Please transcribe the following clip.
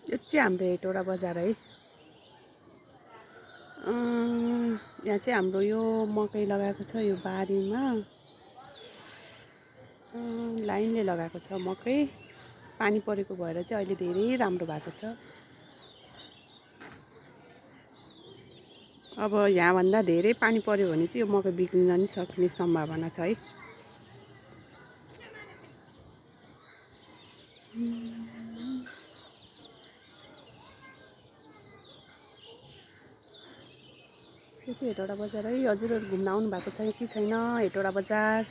यो चाहिँ हाम्रो हेटौडा बजार है। यहाँ चाहिँ हाम्रो यो मकै लगाएको छ यो बारीमा, लाइनले लगाएको छ मकै। पानी परेको भएर चाहिँ अहिले धेरै राम्रो भएको छ। अब यहाँभन्दा धेरै पानी पर्यो भने चाहिँ यो मकै बिग्रिन नि सक्ने सम्भावना छ है। यो चाहिँ हेटौडा बजार है। हजुरहरू घुम्न आउनु भएको छ कि छैन हेटौडा बजार?